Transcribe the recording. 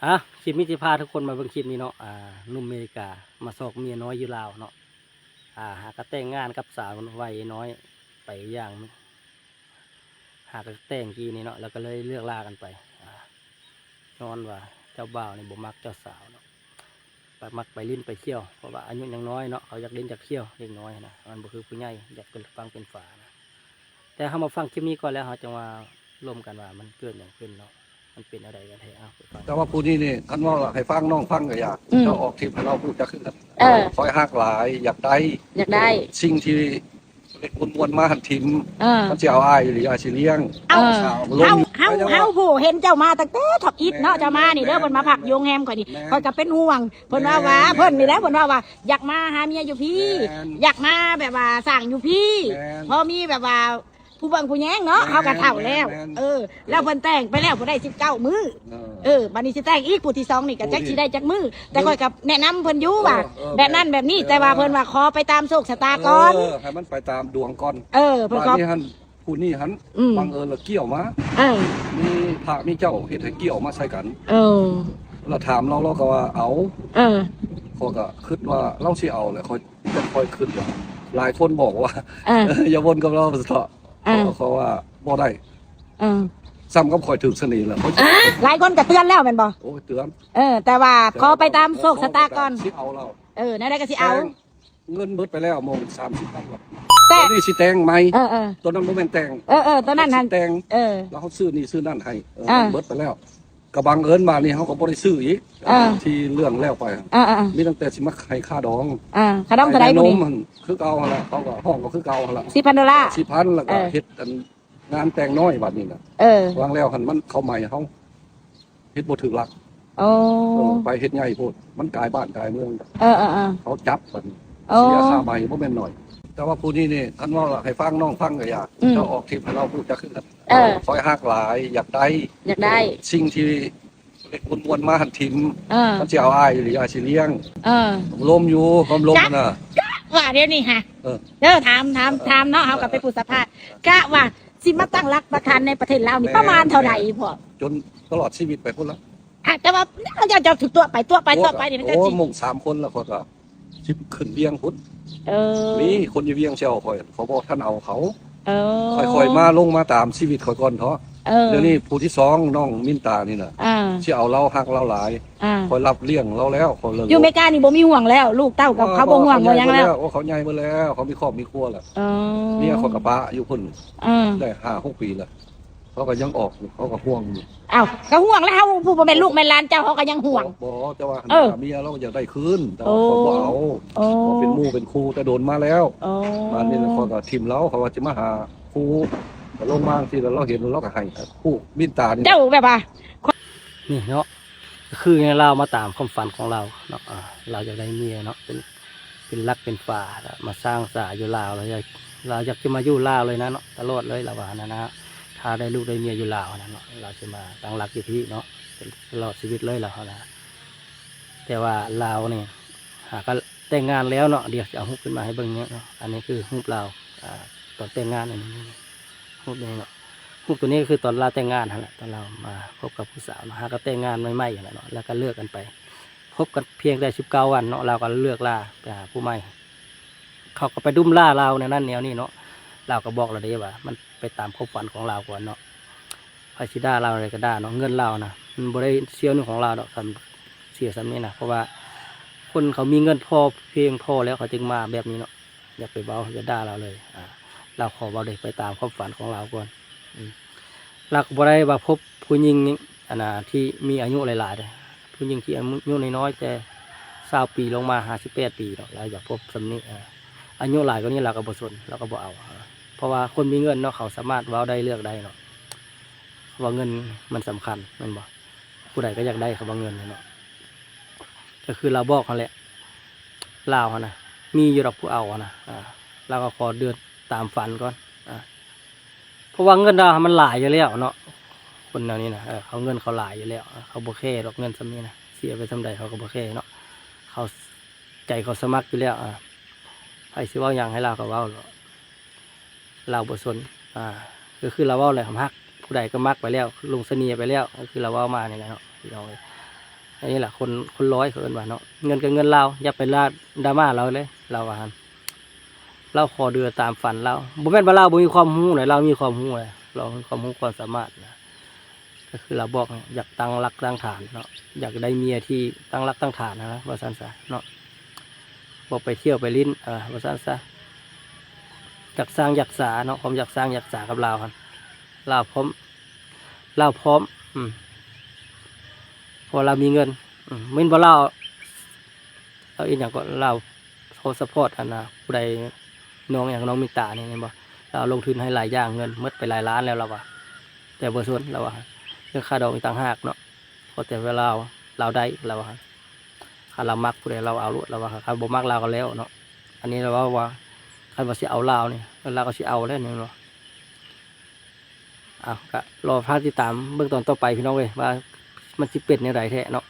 ອ່ະ ຄລິບນີ້ຊິພາທຸກຄົນມາເບິ່ງຄລິບນີ້ເນາະ. ອ່າ ໜຸ່ມເມກາມາຊອກເມຍນ້ອຍຢູ່ລາວເນາະ. ອ່າ ຫາກະແຕ່ງງານກັບສາວໄວນ້ອຍໄປຢ່າງໜຶ່ງ ຫາກະແຕ່ງກີ້ນີ້ເນາະ ແລ້ວກໍເລີຍເລີກລາກັນໄປ. ອ່າ ຍ້ອນວ່າເຈົ້າບ່າວນີ້ບໍ່ມັກເຈົ້າສາວເນາະ ໄປມັກໄປຫຼິ້ນໄປທ່ຽວ ເພາະວ່າອາຍຸຍັງນ້ອຍເນາະ ເຂົາຢາກຫຼິ້ນຢາກທ່ຽວ ເດັກນ້ອຍນະ ມັນບໍ່ຄືຜູ້ໃຫຍ່ ຢາກເປັນຝັ່ງເປັນຝານະ. ແຕ່ເຮົາມາຟັງຄລິບນີ້ກ່ອນ ແລ້ວເຮົາຈັ່ງວ່າລົມກັນວ່າມັນເກີດຫຍັງຂຶ້ນເນາະ ມັນເປັນແນວໃດກັນແທ້. ເອົາໄປຟັງ. ແຕ່ວ່າຜູ້ນີ້ນີ້ ຄັນເວົ້າໃຫ້ຟັງ ນ້ອງຟັງກໍຢາກ ອືມ ເຈົ້າອອກທຣິບໃຫ້ລາວຮູ້ຈັກຄືກັນ. ເອີ ຂ້ອຍຮັກຫຼາຍ ຢາກໄດ້ ຢາກໄດ້ ສິ່ງທີ່ເລັກມ່ວນໆມາຫັ້ນຖິ້ມ ເອີ ມັນຊິເອົາອ້າຍອີ່ຫຼີ ອ້າຍຊິລ້ຽງ. ເອົາ ເອີ ເຮົາ ເຮົາ ເຮົາ ເຮົາຜູ້ເຫັນເຈົ້າມາຕັ້ງແຕ່ທຳອິດເນາະ ເຈົ້າມານີ້ເດີ ແມ່ນ ເພິ່ນມາພັກຢູ່ໂຮງແຮມຂ້ອຍນີ້ ແມ່ນ ຂ້ອຍກໍເປັນຫ່ວງ. ເພິ່ນວ່າ ແມ່ນ ວ່າ ແມ່ນ ເພິ່ນນີ້ແຫຼະ ເພິ່ນວ່າ ວ່າຢາກມາຫາເມຍຢູ່ພີ້ ແມ່ນ ຢາກມາແບບວ່າສ້າງຢູ່ພີ້ ແມ່ນ ພໍມີແບບວ່າຜູ້ເບິ່ງຜູ້ແຍງເນາະ ແມ່ນ ເຮົາກໍເຖົ້າແລ້ວ ແມ່ນ ເອີ ແລ້ວເພິ່ນແຕ່ງໄປແລ້ວ ຜູ້ໃດສິບເກົ້າມື້ ເອີ ເອີ ບັດນີ້ຊິແຕ່ງອີກຜູ້ທີສອງນີ້ກໍຈັກຊິໄດ້ຈັກມື້ ແຕ່ຂ້ອຍກໍແນະນຳເພິ່ນຢູ່ວ່າ ເອີ ເອີ ແບບນັ້ນແບບນີ້ ແມ່ນ ແຕ່ວ່າເພິ່ນວ່າຂໍໄປຕາມໂຊກຊະຕາກ່ອນ ເອີ ໃຫ້ມັນໄປຕາມດວງກ່ອນ ເອີ ເພິ່ນກໍ ບັດນີ້ຫັ້ນ ຜູ້ນີ້ຫັ້ນ ອືມ ບັງເອີນລະກ່ຽວມາ ເອີ ມີພະມີເຈົ້າເຮັດໃຫ້ກ່ຽວມາໃສ່ກັນ ເອີ ລະຖາມລາວ ລາວກໍວ່າເອົາ ເອີ ຂ້ອຍກໍຄິດວ່າລາວຊິເອົາແຫຼະ ຂ້ອຍ ຂ້ອຍຄິດວ່າ ຫຼາຍຄົນບອກວ່າ ເອີ ຢ່າວົນກັບລາວເຖາະ ເອີ ຂ້ອຍວ່າບໍ່ໄດ້ ເອີ ສ່ຳກັບຂ້ອຍຖືກສະເໜ່ແລ້ວ ຫຼາຍຄົນກໍເຕືອນແລ້ວແມ່ນບໍ່? ໂອ້ຍ ເຕືອນ ເອີ ແຕ່ວ່າຂໍໄປຕາມໂຊກຊະຕາກ່ອນ ຊິເອົາລາວ ເອີ ແນວໃດກໍຊິເອົາ ແຕ່ງ ເງິນເບິດໄປແລ້ວ ໂມງສາມສິບພັນ ແຕ່ດຽວນີ້ຊິແຕ່ງໃໝ່ ເອີໆ ຕົວນັ້ນບໍ່ແມ່ນແຕ່ງ ເອີໆ ຕົວນັ້ນຫັ້ນ ຊິແຕ່ງ ເອີ ແລ້ວເຮົາຊື້ນີ້ຊື້ນັ້ນໃຫ້ ເອີ ອ່າ ເບິດໄປແລ້ວ ກໍບັງເອີນມານີ້ເຮົາກໍບໍ່ໄດ້ຊື້ອີກ ອ່າ ທີ່ເລື່ອງແລ້ວໄປ ອ່າໆ ມີຕັ້ງແຕ່ຊິມາໃຫ້ຄ່າດອງ ອ່າ ຄ່າດອງເທົ່າໃດ ໃຫ້ນົມຫັ້ນຄືເກົ່າຫັ້ນລະ ເຂົາກໍຮ້ອງກໍຄືເກົ່າຫັ້ນລະ ສິບພັນໂດລາ ສິບພັນ ແລ້ວກໍ ເອີ ເຮັດອັນ ງານແຕ່ງນ້ອຍບາດນີ້ນະ ເອີ ວາງແລ້ວຫັ້ນມັນເຂົາໃໝ່ເຮົາ ເຮັດບໍ່ຖືກຫຼັກ ໂອ້ ເອີ ໄປເຮັດໃຫຍ່ໂພດ ມັນກາຍບ້ານກາຍເມືອງ ເອີໆໆ ເຂົາຈັບບັດນີ້ ໂອ້ ເສຍຄ່າໃໝ່ບໍ່ແມ່ນໜ້ອຍ ແຕ່ວ່າຜູ້ນີ້ນີ້ ຄັນເວົ້າໃຫ້ຟັງ ນ້ອງຟັງກໍຢາກ ອືມ ເຈົ້າອອກທຣິບໃຫ້ລາວຮູ້ຈັກຄືກັນ ເອີ ຂ້ອຍຮັກຫຼາຍ ຢາກໄດ້ ຢາກໄດ້ ສິ່ງທີ່ເລັກມ່ວນໆມາຫັ້ນຖິ້ມ ເອີ ມັນຊິເອົາອ້າຍອີ່ຫຼີ ອ້າຍຊິລ້ຽງ ເອີ ລົມຢູ່ ຄວາມລົມຫັ້ນນະ ກະວ່າດຽວນີ້ຫະ ເອີ ເດີ ຖາມ ຖາມ ເອີ ຖາມເນາະ ເຮົາກໍເປັນຜູ້ສຳພາດ ກະວ່າ ຊິມາຕັ້ງຫຼັກປັກຖານໃນປະເທດລາວນີ້ ແມ່ນ ປະມານເທົ່າໃດພໍ່? ຈົນຕະຫຼອດຊີວິດໄປພຸ້ນລະ ອ່ະ ແຕ່ວ່າເຈົ້າ ເຈົ້າຖືກຕົວະໄປ ຕົວະໄປ ຕົວະໄປນີ້ ໂອ້ ໂອ້ ມົ້ງສາມຄົນລະ ຂ້ອຍກໍຊິຂຶ້ນວຽງພຸ້ນ ເອີ ມີຄົນຢູ່ວຽງຊິເອົາຂ້ອຍ ເຂົາບໍ່ທັນເອົາເຂົາ ເອີ ຄ່ອຍໆມາລົງມາຕາມຊີວິດຂ້ອຍກ່ອນເຖາະ ເອີ ດຽວນີ້ຜູ້ທີສອງ ນ້ອງມິນຕານີ້ນະ ອ່າ ຊິເອົາລາວ ຮັກລາວຫຼາຍ ອ່າ ຂ້ອຍຮັບລ້ຽງລາວແລ້ວ ຂ້ອຍເລີກ ຢູ່ອາເມລິການີ້ບໍ່ມີຫ່ວງແລ້ວ ລູກເຕົ້າກໍເຂົາບໍ່ຫ່ວງບໍ່ຫຍັງແລ້ວ ໂອ້ ເຂົາໃຫຍ່ໝົດແລ້ວ ເຂົາມີຄອບມີຄົວແລ້ວ ເອີ ເມຍຂ້ອຍກໍປະຢູ່ພຸ້ນ ອ່າ ໄດ້ຫ້າຫົກປີແລ້ວ ເຂົາກໍຍັງອອກຢູ່ ເຂົາກໍຫ່ວງຢູ່ ອ້າວ ກໍຫ່ວງແລ້ວ ເຮົາຜູ້ບໍ່ແມ່ນລູກແມ່ນຫຼານເຈົ້າ ເຮົາກໍຍັງຫ່ວງ ບໍ່ ບໍ່ ແຕ່ວ່າ ເອີ ເມຍລາວກໍຢາກໄດ້ຄືນ ແຕ່ວ່າ ໂອ້ ຂ້ອຍບໍ່ເອົາ ໂອ້ ເຮົາເປັນໝູ່ເປັນຄູ່ແຕ່ດົນມາແລ້ວ ອໍ ບາດນີ້ລະຂ້ອຍກໍຖິ້ມລາວ ເຂົາວ່າຊິມາຫາຄູ່ ກໍລົງມາຈັ່ງຊີ້ລະ ລາວເຫັນລາວກໍໃຫ້ ຜູ້ມິນຕານີ້ ເຈົ້າແບບວ່າ ນີ້ເນາະ ກໍຄືລາວມາຕາມຄວາມຝັນຂອງລາວເນາະ ອ່າ ລາວຢາກໄດ້ເມຍເນາະ ເປັນ ເປັນຫຼັກເປັນຝາ ລະມາສ້າງສາຢູ່ລາວ ລາວຢາກ ລາວຢາກຈະມາຢູ່ລາວເລີຍນະເນາະ ຕະຫຼອດເລີຍ ລາວວ່າຫັ້ນນະ ຖ້າໄດ້ລູກໄດ້ເມຍຢູ່ລາວຫັ້ນນະເນາະ ລາວຊິມາຕັ້ງຫຼັກຢູ່ພີ້ເນາະ ເປັນຕະຫຼອດຊີວິດເລີຍລາວຫັ້ນນະ ແຕ່ວ່າລາວນີ້ຫາກໍແຕ່ງງານແລ້ວເນາະ ດຽວຊິເອົາຮູບຂຶ້ນມາໃຫ້ເບິ່ງເນາະ ອັນນີ້ຄືຮູບລາວ ອ່າ ຕອນແຕ່ງງານ ອັນນີ້ ຮູບນີ້ເນາະ ຮູບໂຕນີ້ກໍຄືຕອນລາວແຕ່ງງານຫັ້ນແຫຼະ ຕອນລາວມາຄົບກັບຜູ້ສາວເນາະ ຫາກໍແຕ່ງງານໃໝ່ໆຫັ້ນແຫຼະເນາະ ແລ້ວກໍເລີກກັນໄປ ຄົບກັນພຽງແຕ່ສິບເກົ້າວັນເນາະ ລາວກໍເລີກລາໄປຫາຜູ້ໃໝ່ ເຂົາກໍໄປດຸ້ມລ່າລາວແນວນັ້ນແນວນີ້ເນາະ ລາວກໍບອກແລ້ວເດ້ວ່າ ມັນໄປຕາມຄວາມຝັນຂອງລາວກ່ອນເນາະ ໃຜຊິດ່າລາວໃດກໍດ່າເນາະ ເງິນລາວນະ ມັນບໍ່ໄດ້ສ່ຽວໜຶ່ງຂອງລາວດອກ ຄັນເສຍສ່ຳນີ້ນະ ເພາະວ່າຄົນເຂົາມີເງິນພໍພຽງພໍແລ້ວ ເຂົາຈຶ່ງມາແບບນີ້ເນາະ ຢ່າໄປເວົ້າ ຢ່າດ່າລາວເລີຍ ອ່າ ລາວຂໍເວົ້າເດ້ ໄປຕາມຄວາມຝັນຂອງລາວກ່ອນ ອືມ ລາວກໍບໍ່ໄດ້ວ່າພົບຜູ້ຍິງ ອັນນ່າ ທີ່ມີອາຍຸຫຼາຍໆເດ້ ຜູ້ຍິງທີ່ອາຍຸນ້ອຍໆ ແຕ່ຊາວປີລົງມາ ຫ້າສິບແປດປີເນາະ ລາວຢາກພົບສ່ຳນີ້ ເອີ ອາຍຸຫຼາຍກວ່ານີ້ລາວກໍບໍ່ສົນ ລາວກໍບໍ່ເອົາ ເພາະວ່າຄົນມີເງິນເນາະ ເຂົາສາມາດເວົ້າໄດ້ ເລືອກໄດ້ເນາະ ເພາະວ່າເງິນມັນສຳຄັນ ແມ່ນບໍ່? ຜູ້ໃດກໍຢາກໄດ້ຄຳວ່າເງິນເນາະ ກໍຄືລາວບອກຫັ້ນແຫຼະ ລາວຫັ້ນນະ ມີຢູ່ດອກຜູ້ເອົາຫັ້ນນະ ອ່າ ລາວກໍຂໍເດີນຕາມຝັນກ່ອນ ອ່າ ເພາະວ່າເງິນລາວມັນຫຼາຍຢູ່ແລ້ວເນາະ ຄົນແນວນີ້ນະ ເອີ ເຂົາເງິນເຂົາຫຼາຍຢູ່ແລ້ວ ເຂົາບໍ່ແຄດອກເງິນສ່ຳນີ້ນະ ເສຍໄປສ່ຳໃດເຂົາກໍບໍ່ແຄເນາະ ເຂົາ ໃຈເຂົາສະໝັກຢູ່ແລ້ວ ອ່າ ໃຜຊິເວົ້າຫຍັງໃຫ້ລາວກໍເວົ້າເນາະ ລາວບໍ່ສົນ ອ່າ ກໍຄືລາວເວົ້າແຫຼະ ມັກຜູ້ໃດກໍມັກໄປແລ້ວ ຫຼົງສະເໜ່ໄປແລ້ວ ກໍຄືລາວເວົ້າມານີ້ແຫຼະເນາະ ພີ່ນ້ອງເອີຍ ອັນນີ້ລະຄົນ ຄົນລາວເຂົາເອີ້ນວ່າເນາະ ເງິນກໍເງິນລາວ ຢ່າໄປລາດ ດຣາມາລາວເລີຍ ລາວວ່າຫັ້ນ. ລາວຂໍເດືອຕາມຝັນລາວ ບໍ່ແມ່ນວ່າລາວບໍ່ມີຄວາມຮູ້ໃດ ລາວມີຄວາມຮູ້ແຫຼະ ລາວມີຄວາມຮູ້ຄວາມສາມາດນະ. ກໍຄືລາວບອກ ຢາກຕັ້ງຫຼັກຕັ້ງຖານເນາະ ຢາກໄດ້ເມຍທີ່ຕັ້ງຫຼັກຕັ້ງຖານນະ ວ່າຊັ້ນຊະເນາະ ບໍ່ໄປທ່ຽວໄປຫຼິ້ນ ເອີ ວ່າຊັ້ນຊະ. ຢາກສ້າງຢາກສາເນາະ ຄວາມຢາກສ້າງຢາກສາກັບລາວຫັ້ນ ລາວພ້ອມ ລາວພ້ອມ ອືມ ເພາະວ່າລາວມີເງິນ ອືມ ແມ່ນບໍ່ລາວ ລາວເຮັດຫຍັງກໍລາວ ເຂົາຊັບພອດ ອັນນ່າ ຜູ້ໃດ ນ້ອງຫຍັງ ນ້ອງມິນຕານີ້ແມ່ນບໍ່? ລາວລົງທຶນໃຫ້ຫຼາຍຢ່າງ ເງິນໝົດໄປຫຼາຍລ້ານແລ້ວລາວວ່າ ແຕ່ບໍ່ສົນລາວວ່າ ເລື່ອງຄ່າດອກອີກຕ່າງຫາກເນາະ ຂໍແຕ່ວ່າລາວ ລາວໄດ້ລາວວ່າ ຄັນລາວມັກຜູ້ໃດລາວເອົາໂລດລາວວ່າ ຄັນບໍ່ມັກລາວກໍແລ້ວເນາະ. ອັນນີ້ລາວເວົ້າວ່າ ຄັນວ່າຊິເອົາລາວນີ້ ລາວກໍຊິເອົາແລ້ວນີ້ເນາະ. ເອົາ ກໍລໍຖ້າຕິດຕາມເບິ່ງຕອນຕໍ່ໄປພີ່ນ້ອງເອີຍ ວ່າມັນຊິເປັນແນວໃດແທ້ເນາະ.